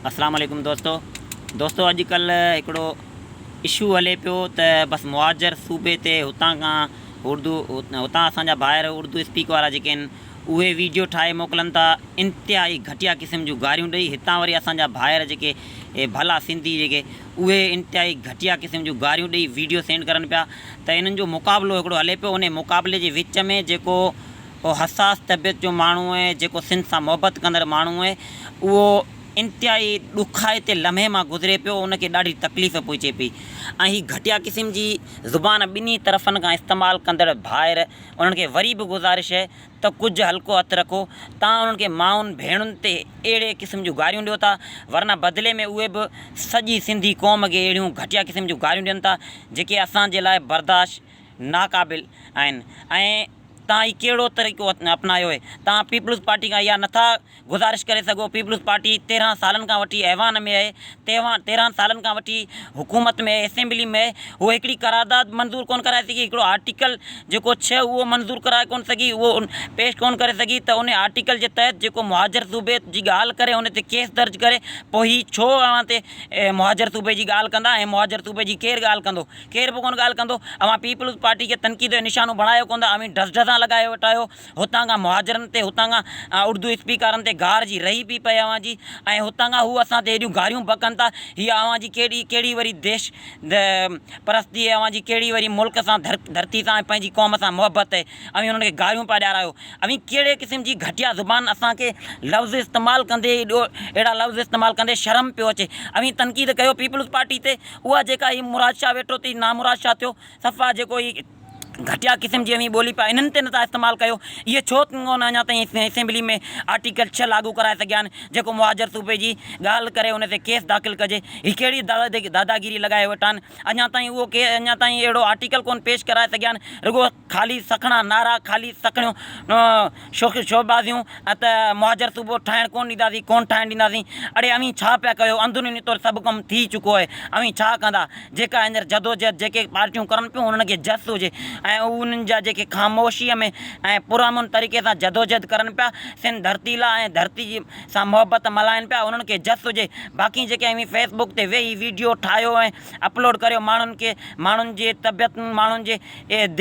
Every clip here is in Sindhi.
اسلام عليڪم دوستو دوستو اڄ ڪلهه هڪڙو اشو هلي پيو ته بس مهاجر صوبي تي هتان کان اردو هتان اسان جا ڀائر اردو اسپيڪ وارا جيڪي آهن اهي ويڊيو ٺاهي موڪلن ٿا انتهائي گهٽيا قسم جون گاريون ڏئي هتان وري اسان جا ڀائر جيڪي ڀلا سنڌي جيڪي اهي انتهائي گهٽيا قسم جون گاريون ڏئي ويڊيو سينڊ ڪرن پيا ته انهن جو مقابلو هڪڙو هلي پيو ان مقابلي جي وچ ۾ جيڪو اهو حساس طبيعت جو ماڻهو اهي، جيڪو سنڌ سان محبت ڪندڙ ماڻهو اهي، اهو انتهائي ڏکائتي لمحي مان گذري پيو، ان کي ڏاڍي تڪليف پهچي پئي ۽ هي گهٽيا قسم جي زبان ٻنهي طرفن کان استعمال ڪندڙ ڀائر انهن کي وري به گذارش اهي ته ڪجهه هلڪو هٿ رکو، تان انهن کي مائن ڀيڻن تي اهڙي قسم جون گاريون ڏيو ٿا، ورنه بدلي ۾ اهي به سڄي سنڌي قوم کي اهڙيون گهٽيا قسم جون گاريون ڏين ٿا، جيڪي اسان جي لاء برداشت ناقابل آهن ۽. توهان هي ڪهڙو طريقو اپنايو اهي؟ توهان پيپلز پارٽي کان اها نٿا گذارش ڪري سگهو، پيپلز پارٽي 13 سالن کان وٺي ايوان ۾ اهي، 13 سالن کان وٺي حڪومت ۾ اهي، اسيمبلي ۾ اهي، هو هڪڙي قرارداد منظور ڪونه ڪرائي سگهي، هڪڙو آرٽيڪل جيڪو 6 اهو منظور ڪرائي ڪونه سگهي، اهو پيش ڪونه ڪري سگهي ته ان آرٽيڪل جي تحت جيڪو مهاجر صوبي جي ڳالهه ڪري ان تي ڪيس درج ڪري، پوء هي ڇو اوهان تي مهاجر صوبي جي ڳالهه ڪندا ۽ مهاجر صوبي جي ڪير ڳالهه ڪندو؟ ڪير به ڪونه ڳالهه ڪندو. اوهان پيپلز پارٽي کي تنقيد جو نشانو بڻايو ڪونه ٿا، اوهين ڊز ڊزان لڳايو ويٺا آهيو. هتان کان مهاجرن تي، هتان کان اردو اسپيڪارن تي گار جي رهي پئي پئي اوهان جي ۽ هتان کان هو اسان تي ايڏيون گاريون بڪن ٿا. هيء اوهان جي ڪهڙي ڪهڙي وري ديش پرستي آهي، اوهان جي ڪهڙي وري ملڪ سان ڌرتي سان ۽ پنهنجي قوم سان محبت آهي. اوهين انهن کي گاريون پيا ڏيارايو. اوهين ڪهڙي قسم جي گهٽيا زبان اسان کي لفظ استعمال ڪندي ايڏو اهڙا لفظ استعمال ڪندي شرم پيو اچي. اوهين تنقيد ڪيو پيپلز پارٽي تي اها جيڪا هي مراد شاهه ويٺو ٿي نامراد شاهه ٿيو صفا جيڪو هي گهٽيا قسم جي اوهين ٻولي پيا انهن تي نٿا استعمال ڪيو اهي ڇو ڪونه اڃا تائين اسيمبلي ۾ آرٽيڪل 6 لاڳو ڪرائي سگهيا آهن جيڪو مهاجر صوبي جي ڳالهه ڪري ان تي ڪيس داخل ڪجي هي ڪهڙي داداگيري لڳائي ويٺا آهن اڃا تائين اهو اڃا تائين اهڙو آرٽيڪل ڪونه پيش ڪرائي سگهيا آهن رڳو خالي سکڻا نعرا، خالي سکڻيون شوخ شوبازيون ته مهاجر صوبو ٺاهڻ ڪونه ڏينداسين، ڪونه ٺاهڻ ڏينداسين. اڙي اوهين ڇا پيا ڪيو؟ اندروني طور سڀ ڪم ٿي چڪو آهي، اوهين ڇا ڪندا؟ جيڪا هينئر جدوجهد جيڪي پارٽيون ڪرن پيون انهن کي جس هجي ۽ انهن جا جيڪي خاموشيء ۾ ۽ پرامن طريقي سان جدوجهد ڪرن پيا سنڌ ڌرتي لا ۽ ڌرتي جي سان محبت ملهائن پيا انهن کي جس هجي. باقي جيڪي اوهين فيس بڪ تي ويهي ويڊيو ٺاهيو ۽ اپلوڊ ڪريو ماڻهن کي ماڻهن جي طبيعتن ماڻهن جي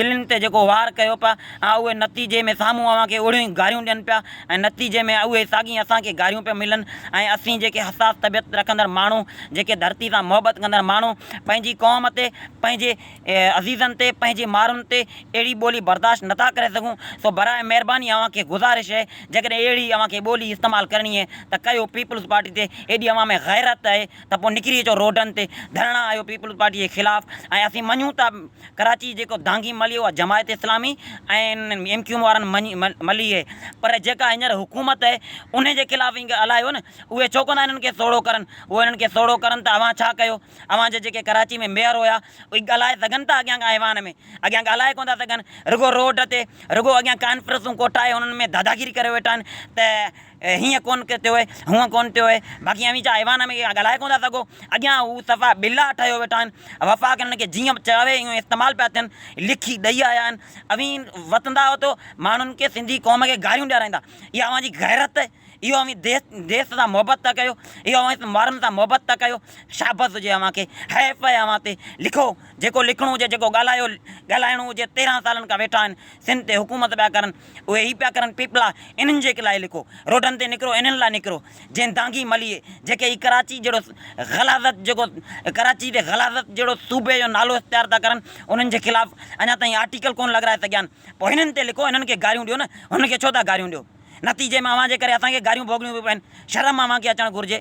دلين تي جيڪو وار ڪيو پيا اهي نتيجي ۾ سامهون اوهان کي اهڙيون ئي گاريون ڏين پيا ۽ نتيجي ۾ اهي ساڳي اسان کي گاريون پيا ملن ۽ اسين جيڪي حساس طبيعت رکندڙ ماڻهو جيڪي ڌرتي سان محبت ڪندڙ ماڻهو پنهنجي قوم تي پنهنجي عزيزن تي پنهنجي مارن تي اهڙي ٻولي برداشت نٿا ڪري سگهون سو براء مهرباني اوهان کي گذارش آهي جيڪڏهن اهڙي اوهان کي ٻولي استعمال ڪرڻي آهي ته ڪيو پيپلز پارٽي تي ايڏي اوهان ۾ غيرت آهي ته پوء نڪري اچو روڊن تي ڌرڻا آيو پيپلز پارٽي جي خلاف ۽ اسين مڃون ٿا ڪراچي جيڪو دانگي ملي اها Jamaat Islami ۽ M Q M وارن ملي اهي پر جيڪا هينئر حڪومت اهي انهي جي خلاف هلايو نه اهي ڇو ڪونه انهن کي سوڙهو ڪرن اهي انهن کي سوڙهو ڪرن ته اوهان ڇا ڪيو اوهان جا جيڪي ڪراچي ۾ ميئر هيا اهي ڳالهائي سگهن ٿا اڳيان ايوان ۾ اڳيان ڳالهائي ڪونه ٿا سگهن رڳو روڊ تي رڳو اڳيان ڪانفرنسون ڪوٺائي انهن ۾ داداگيري ڪري ويٺا آهن ته هيئن ڪونه ٿيو آهي هونئن ڪونه ٿيو آهي باقي اوهين ڇا ايوان ۾ ڳالهائي ڪونه ٿا سگهو اڳيان هو صفا ٻلا ٺهيو ويٺا آهن وفاق انهن کي جيئن چاهي ايئن استعمال پيا ٿين لکي ڏئي آيا آهن اوهين وتندا آهيو ته ماڻهن کي سنڌي قوم کي گاريون ڏيارائيندا اها اوهان جي غيرت آهي اهو اوهين ديس ديس سان محبت ٿا ڪيو اهو اوهين مارن سان محبت ٿا ڪيو شابس هجي اوهان کي حيف آهي اوهان تي لکو جيڪو لکڻو هجي جيڪو ڳالهايو ڳالهائڻو هجي 13 سالن کان ويٺا آهن سنڌ تي حڪومت پيا ڪرن اهي هي پيا ڪرن پيپلا انهن جي لاء لکو روڊن تي نڪرو انهن لاء نڪرو جنهن دانگي ملي جيڪي هي ڪراچي جهڙو غلاظت جيڪو ڪراچي تي غلاظت جهڙو صوبي جو نالو اختيار ٿا ڪرن انهن جي خلاف اڃا تائين آرٽيڪل ڪونه لڳرائي سگهيا آهن پوء هنن تي لکو هنن کي گاريون ڏيو نه هنن کي ڇو ٿا گاريون ڏيو نتيجي ۾ اوهان جي ڪري اسان کي گاريون ڀوڳڻيون پيون پون شرم اوهان کي اچڻ گهرجي.